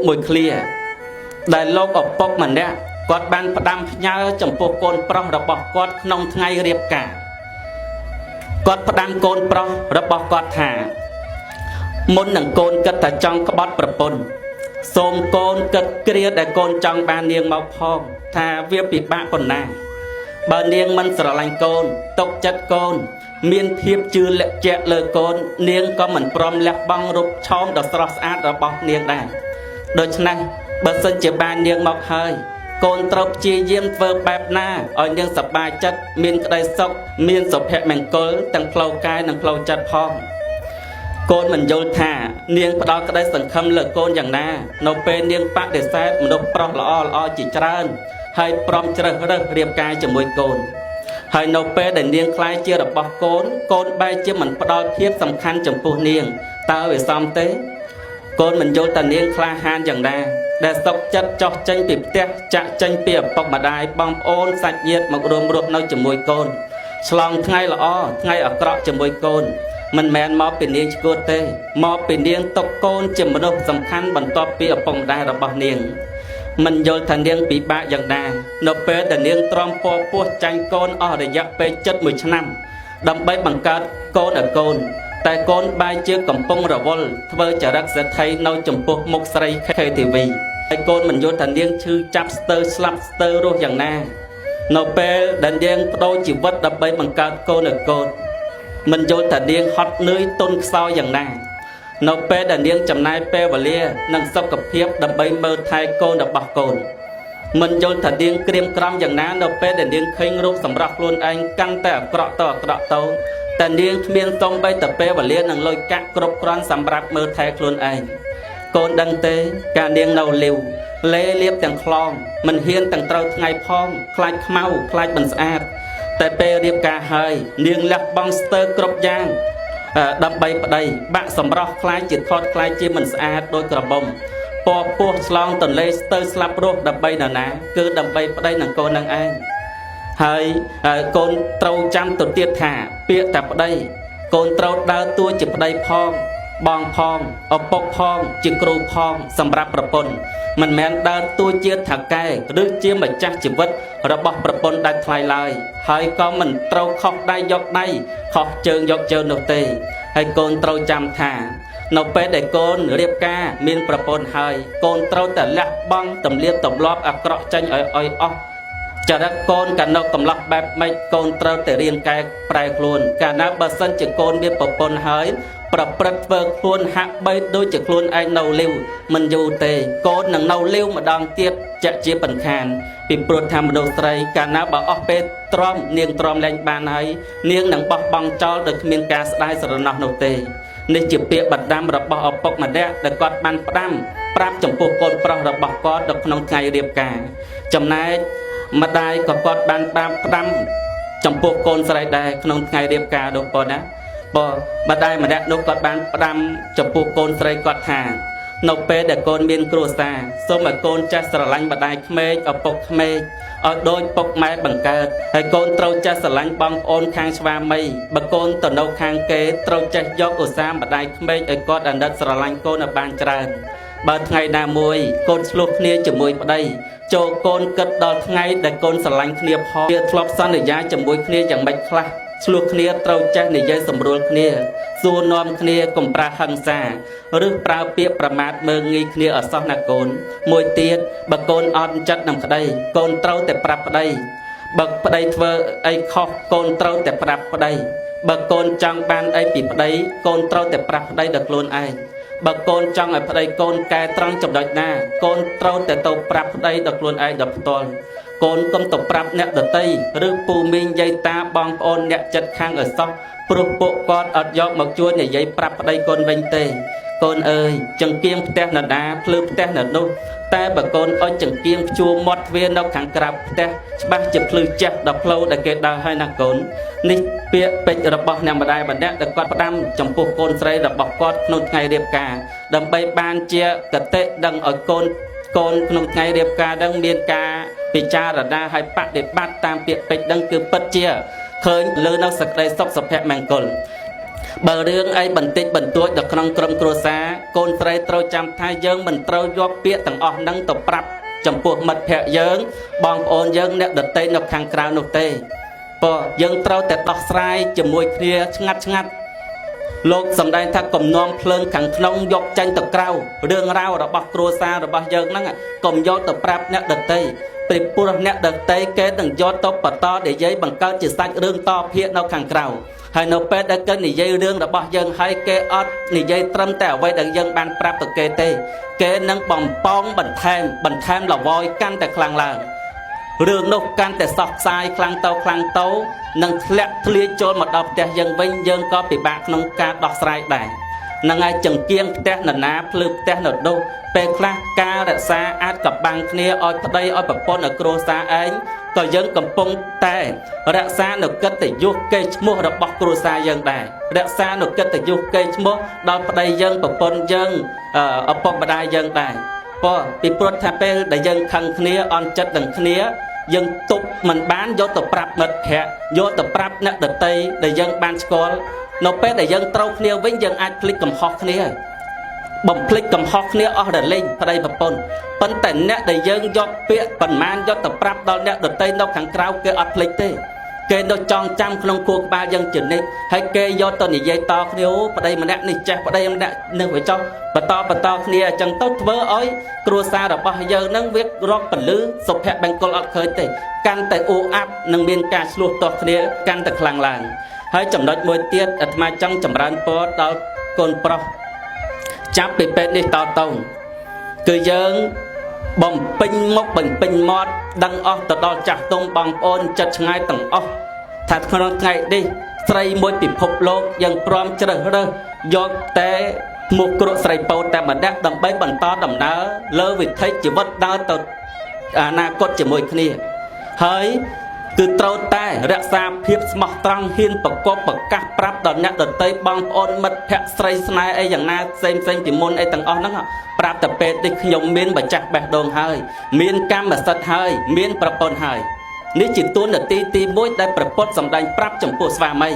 មួយឃ្លាដែលលោកឪពុកម្នាក់គាត់បានផ្ដាំផ្ញើចំពោះកូនប្រុសរបស់គាត់ក្នុងថ្ងៃរៀបការគាត់ផ្ដាំកូនប្រុសរបស់គាត់ថាមុននឹងកូនគិតថាចង់ក្បត់ប្រពន្ធសូមកូនគិតគ្រាដែលកូនចង់បាននាងមកផងថាវាពិបាកប៉ុណ្ណាបើនាងមិនស្រឡាញ់កូនទុកចិត្តកូនមានភាពជឿជាក់លើកូននាងក៏មិនព្រមលះបង់រូបឆោមដ៏ស្រស់ស្អាតរបស់នាងដែរដូច្នេះបើសិនជាបាននាងមកហើយកូនត្រូវព្យាយាមធ្វើបែបណាឲ្យនាងសប្បាយចិត្តមានក្តីសុខមានសុភមង្គលទាំងផ្លូវកាយនិងផ្លូវចិត្តផងកូនមិនយល់ថានាងផ្ដល់ក្តីសង្ឃឹមលើកូនយ៉ាងណានៅពេលនាងបដិសេធមនុស្សប្រុសល្អល្អជាច្រើនហើយព្រមជ្រើសរើសរៀបការជាមួយកូនហើយនៅពេលដែលនាងក្លាយជារបស់កូនកូនបែរជាមិនផ្ដល់ភាពសំខាន់ចំពោះនាងតើវាសមទេកូនមិនយល់ថានាងក្លាហានយ៉ាងណាដែលសុកចិត្តចោះចេញពីផ្ទះចាក់ចេញពីឪពុកម្ដាយបងប្អូនសាច់ញាតិមករួមរស់នៅជាមួយកូនឆ្លងថ្ងៃល្អថ្ងៃអាក្រក់ជាមួយកូនមិនមែនមកពីនាងឈួតទេមកពីនាងຕົកកូនជាមនុស្សសំខាន់បន្ទាប់ពីឪពុកម្ដាយរបស់នាងមិនយល់ថានាងពិបាកយ៉ាងណានៅពេលដែលនាងទ្រាំពពោះចាញ់កូនអស់រយៈពេល71ឆ្នាំដើម្បីបង្កើតកូនឲ្យកូនតែកូនបែរជាកំពុងរវល់ធ្វើចរិតសេដ្ឋីនៅចំពោះមុខស្រី KTV ហើយកូនមិនយល់ថានាងឈឺចាប់ស្ទើរស្លាប់ស្ទើររស់យ៉ាងណានៅពេលដែលនាងបដូរជីវិតដើម្បីបង្កើតកូនឲ្យកូនមិនយល់ថានាងហត់នឿយទន់ខ្សោយយ៉ាងណានៅពេលដែលនាងចំណាយពេលវេលានិងសុខភាពដើម្បីមើលថែកូនរបស់កូនមិនយល់ថានាងក្រៀមក្រំយ៉ាងណានៅពេលដែលនាងឃើញរូបសម្រស់ខ្លួនឯងកាន់តែអាក្រក់ទៅអាក្រក់ទៅតែនាងគ្មានសូម្បីតែពេលវេលានិងលុយកាក់គ្រប់គ្រាន់សម្រាប់មើលថែខ្លួនឯងកូនដឹងទេកាលនាងនៅលាវលេលៀបទាំងខ្លងមិនហ៊ានទាំងត្រូវថ្ងៃផងខ្លាចខ្មៅខ្លាចមិនស្អាតតែពេលរៀបការហើយនាងលះបង់ស្ទើរគ្រប់យ៉ាងដើម្បីប្តីបាក់សម្រស់ខ្លាចជាថតខ្លាចជាមិនស្អាតដោយក្រមុំពណ៌ពោះឆ្លងទន្លេស្ទើរស្លាប់រស់ដើម្បីនរណាគឺដើម្បីប្តីនិងកូននឹងឯងហើយកូនត្រូវចាំទៅទៀតថាពាក្យតែប្តីកូនត្រូវដើរតួជាប្តីផងបងផងឪពុកផងជាគ្រូផងសម្រាប់ប្រពន្ធមិនមែនដើរតួជាថៅកែឬជាម្ចាស់ជីវិតរបស់ប្រពន្ធដាច់ថ្លៃឡើយហើយក៏មិនត្រូវខុសដៃយកដៃខុសជើងយកជើងនោះទេហើយកូនត្រូវចាំថានៅពេលដែលកូនរៀបការមានប្រពន្ធហើយកូនត្រូវតែលះបង់ទំនៀមទម្លាប់អាក្រក់ចេញឲ្យអស់ចរិតកូនកាលនៅកំឡោះបែបម៉េចកូនត្រូវតែរៀនកែប្រែខ្លួនកាលណាបើសិនជាកូនមានប្រពន្ធហើយប្រព្រឹត្តធ្វើខ្លួនហាក់បីដូចជាខ្លួនឯងនៅលាវមិនយូរទេកូននឹងនៅលាវម្ដងទៀតជាក់ជាបន្ខានពីព្រោះថាមនុស្សស្រីកាលណាបើអស់ពេលទ្រាំនាងទ្រាំលែងបានហើយនាងនឹងបោះបង់ចោលដោយគ្មានការស្ដាយស្រណោះនោះទេនេះជាពាក្យបណ្ដាំរបស់ឪពុកម្នាក់ដែលគាត់បានផ្ដាំប្រាប់ចំពោះកូនប្រុសរបស់គាត់នៅក្នុងថ្ងៃរៀបការចំណែកម្ដាយក៏គាត់បានផ្ដាំចំពោះកូនស្រីដែរក្នុងថ្ងៃរៀបការនោះប៉ុណ្ណាបើម្ដាយម្នាក់នោះគាត់បានផ្ដាំចំពោះកូនស្រីគាត់ថានៅពេលដែលកូនមានគ្រួសារសូមឲ្យកូនចេះស្រឡាញ់ម្ដាយក្មេកឪពុកក្មេកឲ្យដូចពុកម៉ែបង្កើតហើយកូនត្រូវចេះស្រឡាញ់បងប្អូនខាងស្វាមីបើកូនទៅនៅខាងគេត្រូវចេះយកឧស្សាហ៍ម្ដាយក្មេកឲ្យគាត់អាណិតស្រឡាញ់កូនឲ្យបានច្រើនបើថ្ងៃណាមួយកូនឆ្លោះគ្នាជាមួយប្តីចូលកូនគិតដល់ថ្ងៃដែលកូនស្រឡាញ់គ្នាផងវាធ្លាប់សន្យាជាមួយគ្នាយ៉ាងម៉េចខ្លះឆ្លោះគ្នាត្រូវចេះនិយាយសម្រួលគ្នាសួរនាំគ្នាកុំប្រើហិង្សាឬប្រើពាក្យប្រមាថមើលងាយគ្នាអសោះណាកូនមួយទៀតបើកូនអត់ចិត្តនឹងប្តីកូនត្រូវតែប្រាប់ប្តីបើប្តីធ្វើអីខុសកូនត្រូវតែប្រាប់ប្តីបើកូនចង់បានអីពីប្តីកូនត្រូវតែប្រាប់ប្តីដល់ខ្លួនឯងបើកូនចង់ឲ្យប្តីកូនកែត្រង់ចំណុចណាកូនត្រូវតែទៅប្រាប់ប្តីដល់ខ្លួនឯងដល់ផ្ទាល់កូនកុំទៅប្រាប់អ្នកដទៃឬពូមីងយាយតាបងប្អូនអ្នកចិត្តខាងឲ្យសោះព្រោះពួកគាត់អត់យកមកជួយនិយាយប្រាប់ប្តីកូនវិញទេកូនអើយចង្គៀងផ្ទះនរណាភ្លឺផ្ទះនៅនោះតែបើកូនអុចចង្គៀងព្យួរមាត់ទ្វារនៅខាងក្រៅផ្ទះច្បាស់ជាភ្លឺជះដល់ផ្លូវដែលគេដើរហើយណាកូននេះពាក្យពេចន៍របស់អ្នកម្ដាយម្នាក់ដែលគាត់ផ្ដាំចំពោះកូនស្រីរបស់គាត់ក្នុងថ្ងៃរៀបការដើម្បីបានជាកតិដឹងឲ្យកូនក្នុងថ្ងៃរៀបការដឹងមានការពិចារណាឲ្យបដិបត្តិតាមពាក្យពេចន៍ដឹងគឺពិតជាឃើញលើនៅសក្តីសុខសុភមង្គល។ បើរឿងអីបន្តិចបន្តួចដល់ក្នុងក្រុមគ្រួសារកូនស្រីត្រូវចាំថាយើងមិនត្រូវយកពាក្យទាំងអស់ហ្នឹងទៅប្រាប់ចំពោះមិត្តភក្តិយើងបងប្អូនយើងអ្នកដទៃនៅខាងក្រៅនោះទេព្រោះយើងត្រូវតែដោះស្រាយជាមួយគ្នាឆ្ងាត់ឆ្ងាត់លោកសម្ដែងថាកុំនាំភ្លើងខាងក្នុងយកចេញទៅក្រៅរឿងរ៉ាវរបស់គ្រួសាររបស់យើងហ្នឹងកុំយកទៅប្រាប់អ្នកដទៃពីព្រោះអ្នកដទៃគេនឹងយកទៅបន្តនិយាយបង្កើតជាសាច់រឿងតភាកនៅខាងក្រៅហើយនៅពេលដែលគេនិយាយរឿងរបស់យើងហើយគេអត់និយាយត្រឹមតែអ្វីដែលយើងបានប្រាប់ទៅគេទេគេនឹងបំពងបន្ថែមបន្ថែមលវយកាន់តែខ្លាំងឡើងរឿងនោះកាន់តែសោះខ្សាយខ្លាំងទៅខ្លាំងទៅនឹងធ្លាក់ធ្លាយចូលមកដល់ផ្ទះយើងវិញយើងក៏ពិបាកក្នុងការដោះស្រាយដែរនឹងហើយចង្គៀងផ្ទះនរណាភ្លឺផ្ទះនរនោះពេលខ្លះការរក្សាអាចកបាំងគ្នាឲ្យប្តីឲ្យប្រពន្ធឲ្យគ្រួសារឯងក៏យើងកំពុងតែរក្សានៅកិត្តិយសកេរ្តិ៍ឈ្មោះរបស់គ្រួសារយើងដែររក្សានៅកិត្តិយសកេរ្តិ៍ឈ្មោះដល់ប្តីយើងប្រពន្ធយើងឪពុកម្ដាយយើងដែរព្រោះពីព្រោះថាពេលដែលយើងខឹងគ្នាអន់ចិត្តនឹងគ្នាយើងទប់មិនបានយកទៅប្រាប់មិត្តភក្តិយកទៅប្រាប់អ្នកដទៃដែលយើងបានស្គាល់នៅពេលដែលយើងត្រូវគ្នាវិញយើងអាចភ្លេចកំហុសគ្នាហើយបំភ្លេចកំហុសគ្នាអស់រលែងប្តីប្រពន្ធប៉ុន្តែអ្នកដែលយើងយកពាក្យប៉ុន្មានយកទៅប្រាប់ដល់អ្នកដទៃនៅខាងក្រៅគេអត់ភ្លេចទេគេនៅចងចាំក្នុងខួរក្បាលយើងជានិច្ចហើយគេយកទៅនិយាយតគ្នាអូប្តីម្នាក់នេះចេះប្តីម្នាក់នឹងវាចោះបន្តបន្តគ្នាអញ្ចឹងទៅធ្វើឲ្យគ្រួសាររបស់យើងនឹងវារកពលឺសុភមង្គលអត់ឃើញទេកាន់តែអ៊ូអាប់នឹងមានការឆ្លោះទាស់គ្នាកាន់តែខ្លាំងឡើងហើយចំណុចមួយទៀតអាត្មាចង់ចម្រើនពរដល់កូនប្រុសចាប់ពីពេលនេះតទៅគឺយើងបំពេញមុខបំពេញមាត់ដឹងអស់ទៅដល់ចាស់ទុំបងប្អូនចិត្តឆ្ងាយទាំងអស់ថាក្នុងថ្ងៃនេះស្រីមួយពិភពលោកយើងព្រមជ្រើសរើសយកតែមុខគ្រក់ស្រីពោតតែម្នាក់ដើម្បីបន្តដំណើរលើវិថីជីវិតដើរទៅអនាគតជាមួយគ្នាហើយគឺត្រូវតែរក្សាភាពស្មោះត្រង់ហ៊ានប្រកបប្រកាសប្រាប់ដល់អ្នកដទៃបងប្អូនមិត្តភក្តិស្រីស្នេហ៍អីយ៉ាងណាផ្សេងផ្សេងពីមុនអីទាំងអស់ហ្នឹងប្រាប់តែពេលនេះខ្ញុំមានម្ចាស់បេះដូងហើយមានកម្មសិទ្ធិហើយមានប្រពន្ធហើយនេះជាតួនាទីទី1ដែលព្រះពុទ្ធសម្ដែងប្រាប់ចំពោះស្វាមី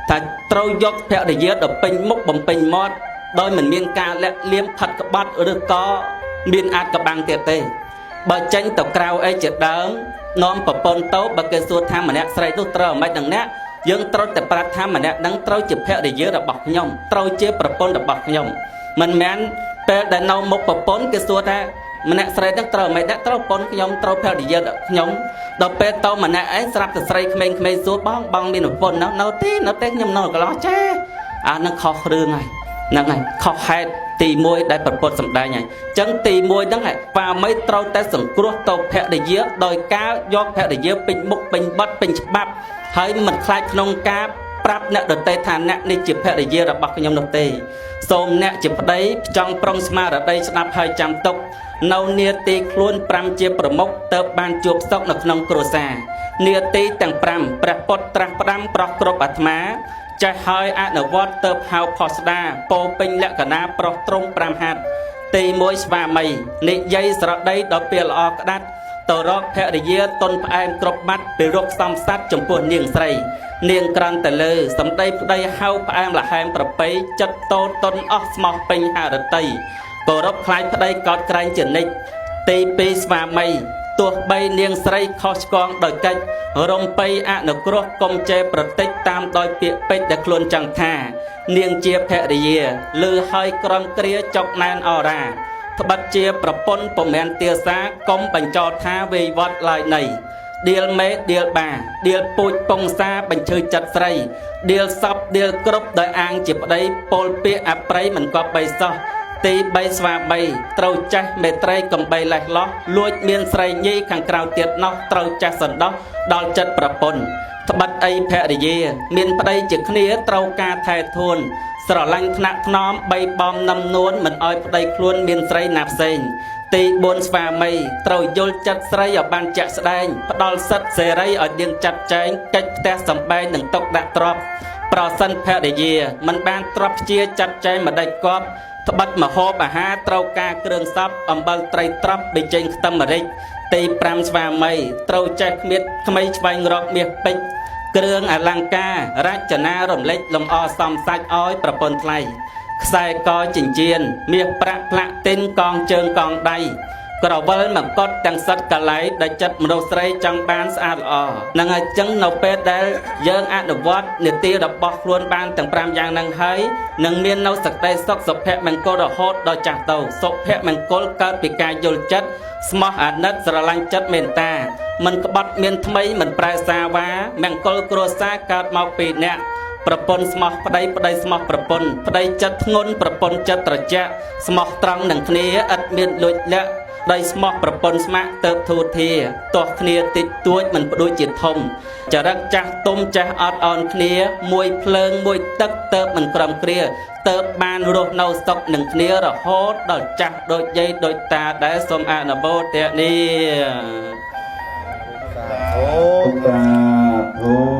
ថាត្រូវយកភរិយាដ៏ពេញមុខបំពេញមាត់ដោយមិនមានការលាក់លៀមផាត់ក្បត់ឬក៏មានអាចកបាំងទៀតទេបើចេញទៅក្រៅអីជាដើមនាំប្រពន្ធទៅបើគេសួរថាម្នាក់ស្រីនោះត្រូវអ្មេចនឹងអ្នកយើងត្រូវតែប្រាប់ថាម្នាក់នឹងត្រូវជាភរិយារបស់ខ្ញុំត្រូវជាប្រពន្ធរបស់ខ្ញុំមិនមែនពេលដែលនៅមុខប្រពន្ធគេសួរថាម្នាក់ស្រីនឹងត្រូវអ្មេចអ្នកត្រូវប្រពន្ធខ្ញុំត្រូវភរិយាខ្ញុំដល់ពេលទៅម្នាក់ឯងស្រាប់តែស្រីក្មេងៗសួរបងបងមានប្រពន្ធនៅទេនៅទេខ្ញុំនៅកន្លោះចេះអានឹងខុសរឿងហើយហ្នឹងហើយខុសហេតុទី1ដែលប្រពុតសម្ដែងហើយអញ្ចឹងទី1ហ្នឹងស្វាមីត្រូវតែសង្គ្រោះទៅភរិយាដោយការយកភរិយាពេញមុខពេញបត់ពេញច្បាប់ហើយមិនខ្លាចក្នុងការប្រាប់អ្នកដទៃថាអ្នកនេះជាភរិយារបស់ខ្ញុំនោះទេសូមអ្នកជាប្តីចង់ប្រុងស្មារតីស្ដាប់ហើយចាំទុកនៅនាទីខ្លួន5ជាប្រមុខទៅបានជួបសុខនៅក្នុងគ្រួសារនាទីទាំង5ព្រះពុទ្ធត្រាស់ផ្ដាំប្រោះគ្រប់អាត្មាចេះហើយអនុវត្តទៅហៅផុសស្ដាពោពេញលក្ខណៈប្រុសត្រង់5ហាត់ទី1ស្វាមីនិយាយស្រដីដល់ពេលល្អក្តាត់ទៅរកភរិយាតុនផ្អែមគ្រប់បាត់ពីរកសំសัตว์ចំពោះនាងស្រីនាងក្រាន់តែលើសម្ដីប្តីហៅផ្អែមលហែមប្រពៃចិត្តតូតុនអស់ស្មោះពេញហរតីគោរពខ្លាចប្តីកោតក្រែងជានិច្ចទី2ស្វាមីទោះបីនាងស្រីខុសឆ្គងដោយកិច្ចរំពៃអនុគ្រោះកុំជេរប្រតិចតាមដោយពាក្យពេចន៍ដែលខ្លួនចង់ថានាងជាភរិយាលឺហើយក្រំគ្រាចុកណែនអរាត្បិតជាប្រពន្ធពុំមែនទាសាកុំបញ្ចោថាវេវត្តឡើយនៃដៀលមេដៀលបាដៀលពូជពងសាបញ្ឈឺចិត្តស្រីដៀលសពដៀលគ្រប់ដោយអាងជាប្តីពោលពាក្យអប្រ័យមិនគប្បីសោះទី3ស្វាមីត្រូវចេះមេត្រីកំបីលេះលោះលួចមានស្រីញីខាងក្រៅទៀតណោះត្រូវចេះសន្តោសដល់ចិត្តប្រពន្ធត្បិតអីភរិយាមានប្តីជាគ្នាត្រូវការថែធួនស្រឡាញ់ថ្នាក់ថ្នមបីបំនឹមនួនមិនអោយប្តីខ្លួនមានស្រីណាផ្សេងទី4ស្វាមីត្រូវយល់ចិត្តស្រីឲ្យបានជាក់ស្ដែងផ្ដល់សិទ្ធិសេរីឲ្យនាងចាត់ចែងកិច្ចផ្ទះសម្បែងនិងទុកដាក់ទ្រព្យប្រសិនភរិយាមិនបានទ្រព្យជាចាត់ចែងម្ដេចគប់ត្បិតមហូបអាហារត្រូវការគ្រឿងសពអំបិលត្រីត្រប់ប៊ីចេងខ្ទឹមម្រេចទី5ស្វាមីត្រូវចេះគ្មៀតក្មេងឆ្វែងរកមាសពេជ្រ គ្រឿងអលង្ការរចនារំលេចលំអសំសាច់ឲ្យប្រពន្ធថ្លៃខ្សែកចិញ្ចៀនមាសប្រាក់ផ្លាក់ទីនកងជើងកងដៃក្រវិលមកុដទាំងសិតកលៃដែលចិត្តមនុស្សស្រីចង់បានស្អាតល្អនឹងអញ្ចឹងនៅពេលដែលយើងអនុវត្តនីតិរបស់ខ្លួនបានទាំង5យ៉ាងហ្នឹងហើយនឹងមាននៅសក្តីសុខសុភមង្គលរហូតដល់ចាស់ទៅសុភមង្គលកើតពីការយល់ចិត្តស្មោះអាណិតស្រឡាញ់ចិត្តមេត្តាមិនក្បត់មានថ្មីមិនប្រែសាវាមង្គលគ្រួសារកើតមកពីអ្នកប្រពន្ធស្មោះប្តីប្តីស្មោះប្រពន្ធប្តីចិត្តធ្ងន់ប្រពន្ធចិត្តត្រជាក់ស្មោះត្រង់នឹងគ្នាឥតមានលួចលាក់ដីស្មោះប្រពន្ធស្ម័គ្រទៅធូធាទាស់គ្នាតិចតួចមិនផ្ដួចជាធំចរិតចាស់ទុំចេះអត់អោនគ្នាមួយភ្លើងមួយទឹកទៅមិនក្រំគ្រាទៅបានរស់នៅសុខនឹងគ្នារហូតដល់ចាស់ដូចយាយដូចតាដែរសូមអនុមោទនា អូ សាធុ